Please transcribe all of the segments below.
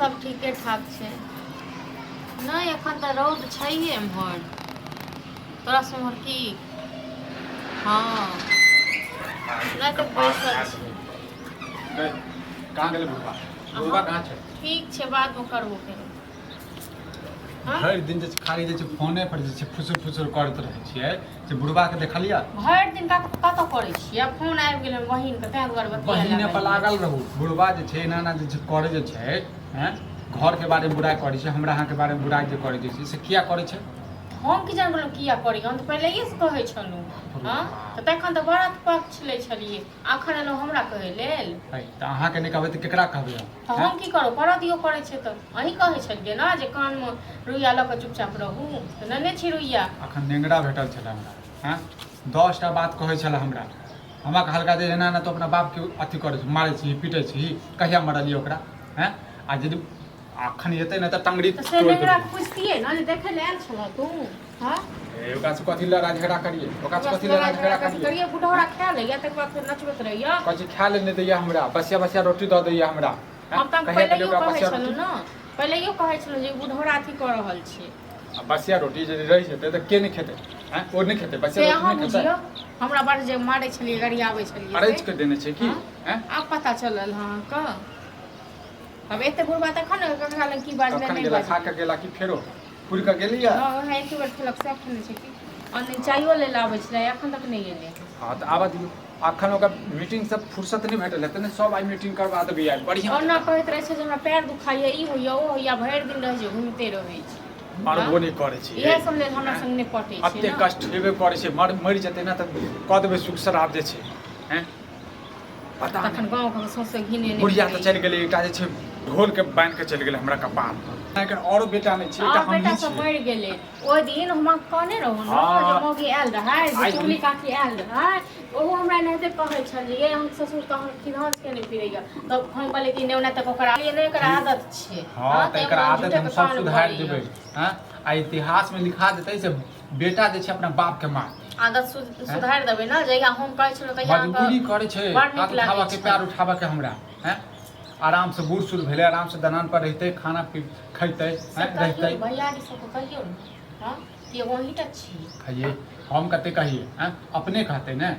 सब ठीके ठाक छै। नहि एखन तऽ रौद छैहे एम्हर। तोरा सब उम्हर की? हँ। नहि तऽ बैसल छी। कहाँ गेलै बुढ़बा? बुढ़बा कहाँ छै? ठीक छै, बादमे करबो फेरो। भरि दिन जे छै खाली जे छै फोने पर जे छै फुसुर फुसुर करैत रहै छियै से बुढ़बा के देखलियै? भरि दिन कतऽ करै छियै? फोन आबि गेल हन बहिनके, ताहि दुआरे बतिया बहिने पर लागल रहू। बुढ़बा जे छै एना एना जे छै करै जे छै, हैं, घर के बारे में बुराइ करै छै, हमरा अहाँके बारे में बुराइ जे करै जे छै से किया करै छै? हम की जान गेलहुँ किया करै? हम तऽ पहिलैए से कहै छलहुँ। हँ, तऽ तखन तऽ व्रत पक्ष लै छलियै, अखन एलहुँ हमरा कहै लेल? तऽ अहाँके नहि कहबै तऽ केकरा कहबै हम? तऽ हम की करब? करऽ दियौ, करै छै तऽ। अहीं कहै छलियै ने जे कानमे रुइया लऽ कऽ चुपचाप रहू, तऽ नेने छी रुइया। अखन नेंगरा भेटल छलै हमरा, हँ, 10टा बात कहै छलै हमरा। हमरा कहलका जे एना एना तो अपना बापके अथी करै छी, मारै छी, पीटै छी, कहिया मरलियै ओकरा? हँ, आ यदि अखन एतै ने तऽ टंगड़ी तऽ से तोड़ि नेंगरा देबै। पुछतियै ने जे देखै लए आयल छलह तू? हँ, ए, ओकरा से कथी लड़ाइ झगड़ा करियै? ओकरा से कथी लड़ाइ झगड़ा करियै? करियै, बुढ़ौरा खा लैया, तकर बाद फेर नचबैत रहैया। कहै छै खाय ले नहि दैया हमरा, बसिया बसिया रोटी दऽ दैया हमरा। हम तऽ कहिया देलियै पहिलैयो ओकरा कहै बसिया छलहुँ रोटी? ने, पहिलैयो कहै छलहुँ जे बुढ़ौरा अथी कऽ रहल छै। आ बसिया रोटी जे रहि जेतै तऽ के नहि खेतै? आँय, ओ नहि खेतै बसिया से रोटी? अहाँ नहि खेतै। बुझियौ, हमरा बड़ जे मारै छलियै, गरियाबै छलियै। अरैज के देने छै की? हँ? आँय, आब पता चलल हँ अहाँके? आब एते बुढ़बा तखन ने ककरा लग की बाजलै कखन नहि गेला? खा बाजलै। कऽ गेला कि फेरो पुरि कऽ गेलियै? हँ, उएह एके बेर खेलक सएह खेने छै की। अनदिन चायो लेल आबै छलै, एखन तक नहि एलै। हँ, तऽ आबऽ दियौ। अखन ओकर मीटिंग सब फुर्सत नहि भेटल हेतै ने, सब आइ मीटिंग करबा देबै आइ बढ़िआँ। ओना कहैत रहै छै जे हमरा पैर दुखाइया, ई होइया, ओ होइया, भरि दिन रहै छै, घुमिते रहै छै। मरबो नहि करै छै। इएह सब लेल हमरा संग नहि पटै छै। एते ने कष्ट हेबे करै छै, मरि जेतै ने तऽ कऽ देबै सुख शराब जे छै। हैं, पता तखन नहि। गाँव घर सौंसे घिने नहि बुढ़िया तऽ चलि गेलै, एकटा जे छै ढोल के बान्हि के चलि गेलै हमरा कपार पर। एकर औरो बेटा नहि छै, एकटा आओर बेटा हमही सब छियै। मरि गेलै। ओहि दिन हम कहने रहौ ने जे मौगी आयल रहै, जे चुगली काकी आयल रहै, ओहो हमरा एनाहिते कहै छल जे ये हम ससुर तऽ हम खिधांस के नहि पीरैया। तब हम कहलियै कि नहि, ओना तक ओकर नहि, एकर आदत छै। हँ, तऽ तऽ एकर हमरा आदत झूठेके हम सब कान सुधारि भरैया। देबै। हँ, आ इतिहास मे लिखा देतै से बेटा जे छै अपना बाप के मारतै। आदत सुधारि देबै ने। जहिया हम कहै छलहुँ तहिया मजबूरी करै छै बड़ नीक हाथ लागै उठाबऽ के, छै। पैर उठाबऽ के हमरा। हैं, आराम से बूढ़ सूढ़ भेलै, आराम से दलान पर रहितै, खाना पी खैतै, से हैं, कहियौ रहितै। ने भैयारी सबके, कहियौ ने। हँ, कि एगो अहींटा छी। कहियै हम कते कहियै? हैं, अपने कहतै ने।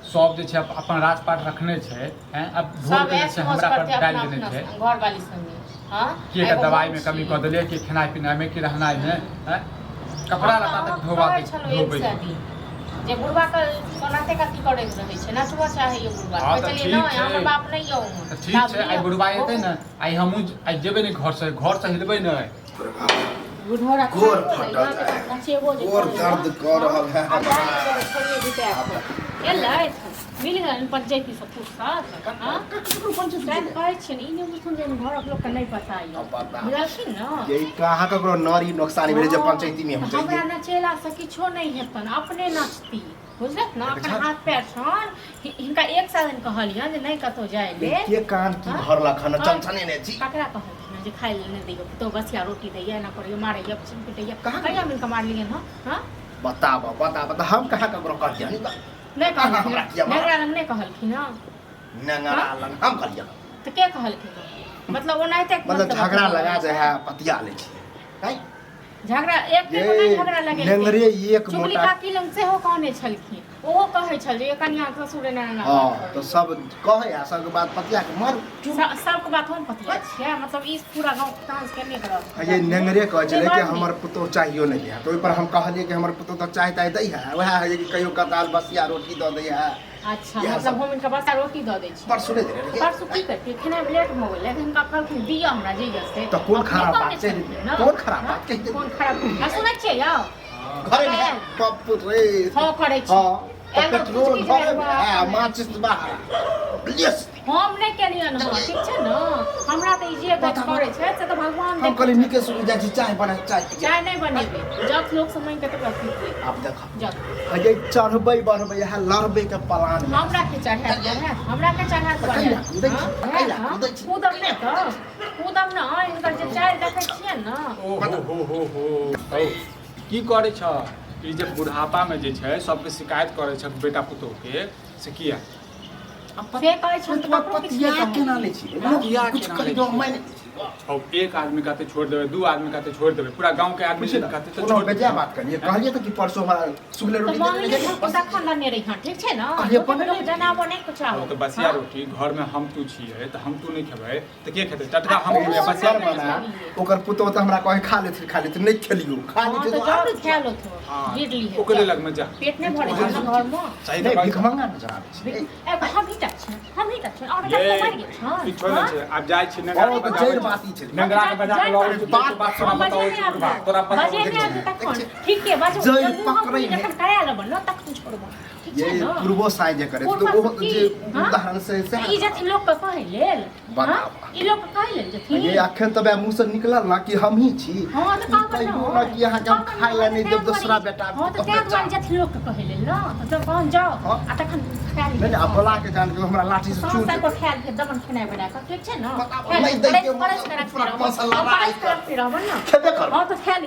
सब जे छै अपन राजपाट रखने छै। हैं, अब ढोल सब के जे ऐश छै मौज हमरा पर करतै डालि अपना देने अपना छै। घरवाली संगे। हँ, कि एकर एगो दवाई हम में कमी छी। कऽ देलियै कि खेनाइ पिनाइ में कि रहनाइ में? हैं, कपड़ा हम तऽ लत्ता तक अहाँके धोबा कहै दै छलहुँ एक धोबै सए छै। दिन जे बुढ़बा के कोनाते कथी करैत रहै छै, नचबऽ चाहैए बुढ़बा। हँ, कहै तऽ छलियै ठीक नहि, छै। हमर बाप नहि यऽ ओहन। तऽ ठीक छै, आइ बुढ़बा एतै ने, आइ हमहूँ आइ जेबै ने घर से, घर से हिलबै ने। बुढ़ौरा गोर खाइयो फटल लैए, है। नचेबो जे गोर करैए। दर्द कऽ रहल है। आब जाय ने छोड़िए दितै एलथि, मिल गेल पंचायती सब फुर्सत। हँ, तैं तऽ कहै छियनि, ई नहि बुझथुन जे घरक लोकके नहि पता यऽ। पता। बुझलखिन ने? ये कहाँ ककरो नरी नोकसानी भेलै जे पंचायती में हम हमरा जइए? नचेलासँ किछो नहि हेतनि, अपने नचती, बुझलक ने? देखै अपन छह? हाथ पैर छनि। हिनका एक साल दिन कहलियनि जे नहि कतहु जाय लेल। के कान की हाँ? भरलक हन? हाँ। चंचने ने छी। ककरा कहलखिन हन जे खाय लेल नहि दैया, पुतहु बसिया रोटी दैया, एना करैया, मारैया, पिटैया? कहाँ? कहिया हम हिनका मारलियनि हँ? हँ, बताब बताब तऽ हम कहाँ ककरो कहलियनि? तऽ नहि कहाँ हमरा कहलखिन किया मारल? नेंगरा लग नहि कहलखिन हँ? नेंगरा लग हम कहलियनि? तऽ के कहलखिन हँ? मतलब ओनाहिते मतलब झगड़ा लगा जे है पतिया लै छियै नहीं? झगड़ा एक ये नहि, झगड़ा लगेलखिन। नेंगरे एक चुगली मोटा काकी लग सेहो कहने छलखिन, ओहो कहै छल जे कनिया के ससुर एना एना हँ बात तऽ करैया। सब कहै आ सबके बात पतिया के मारू चुप। सबके बात हम पतिया छियै? मतलब ई पूरा गाँव तांस केने करत। आ ये नेंगरे कहै छलै कि बड़ नीक। हमर पुतोह चाहियो नहि है, तऽ ओहिपर हम कहलियै कि हमर पुतोह तऽ चाय ताय दै है, वएह है कि कहियो कदाल बसिया रोटी दऽ दै है। अच्छा, इएह मतलब सब। हम हिनका बसा रोटी दऽ दै छी। परसू नहि देने रहियै? परसू की करतियै, खेनाइ लेट भऽ गेलै तऽ हिनका कहलखिन दिअ हमरा जइया से। तऽ कोन अपने खराब कहने बात छै? छलखिन ने? कोन खराब हँ? बात कहि देलियै? कोन खराब आ सुनै छियै यौ? घरे मे पप्पू रे। हँ, करै छी। हँ, तऽ एगो पेट्रोल फुचकी घरे मे झाड़ू है, आ माचिस बाहर लेस। हम नहि केलियनि हँ, ठीक छै ने? हमरा तऽ ई जे गछ करै छै से तऽ भगवान हम देखै कहलियै छथिन। नीके सुनि जाइ छी, चाय बना, चाय पी। चाय नहि बनेबै, जत लोक सब मांगि के तकरा पी लेबै। आब देख। जत अजय चढ़बै बढ़बै इएह लड़बै के प्लान में। हमरा के चढ़ायत बढ़ायत, हमरा के चढ़ायत तऽ बढ़ायत। कैला कूदै छी? कैला कूदै छी? कूदब नहि तऽ कूदब ने, हिनकर जे चालि देखै छियै ने। ओ हो हो हो हो हौ, की करै छ ई जे बुढ़ापा में जे छै सबके शिकायत करै छ बेटा पुतोह के, से किया? से कहै छनि तऽ ककरो किछु पतिया नहि केना कहलियै। लै छी? पतिया कुछ केना कहि लै दो छी? मानि लै छी। हौ एक आदमी कहते छोड़ देबै, दू आदमी कहते छोड़ देबै, पूरा गांव के आदमी बुझलियै ने? कहते तऽ कोनो छोड़ बेजाय बात करियै, कहलियै तऽ कि परसू हमरा सुखले तऽ रोटी देने मांगली रहियै, हम बस तखन लने रही, ठीक छै ने? कहलियै, लोक बनेने जनाबो नहि कुछ हौ तऽ बसिया रोटी घर में हम तू छियै तऽ हम तू नहि खेबै तऽ के खेतै? टटका हम आ, खेबै ओ बसिया नहि रोटी। बना ओकर पुतोह तऽ हमरा कहै खा लेथिन, खा लेथिन, नहि खेलियौ, खा हाँ लेथिन तऽ तऽ जाउ आबै खा लेथो, हाँ, गिर लीहे। ओकरे लगमे जा। पेट नहि भरै छै ने घरमे। सही नहि तऽ कहै भिखमंगा नजर आबै छै। ए, हम ही टा छियनि, हम ही टा छियनि, और ये मरि गेल छनि। किछो नहि छै, आब जाइ छी नंगरा ओ के तऽ बजाबै जड़ि छी। बात ई छै। नंगरा के बजा के लऽ अबै छी, बात- बात तोरा हम बताबै बजे छी, नहि आबि तोरा पता बजे नहि आबि तखन ठीक है, बाजू। जड़ि जब मुँह हम पकड़ै नहि। जखन करा लेब ने तखन छोड़ब, ठीक छै ये ने? पूर्वो साय जे करे तऽ पूर्वा ओहो की? जे हाँ? उदाहरण से सएह ई जथिन लोक के कहै लेल? बताब। हाँ? ई लोक के कहै लेल जथिन? ये अखन तऽ मुँह से निकलल ना कि हमही छी। हाँ तऽ कहबै कहियो ने। ना कि अहाँके हम कहबै खाय लए नहि ने, देब दोसरा ताहि बेटा हाँ तऽ ताहि दुआरे जथिन लोक के कहै लेल ने, तऽ जब तहन जाउ हाँ। आ तखन खाय नहि नहि, आब बोला के जान के हमरा लाठी से साँझ चूर तक खायल फेर दमन खेनाइ बना कऽ, ठीक छै ने? बताब, खायल नहि दै के परसि कऽ पूरा रखने रहब। मसाला परसि कऽ रखने रहब ने। खेबे करब। हाँ तऽ खायल।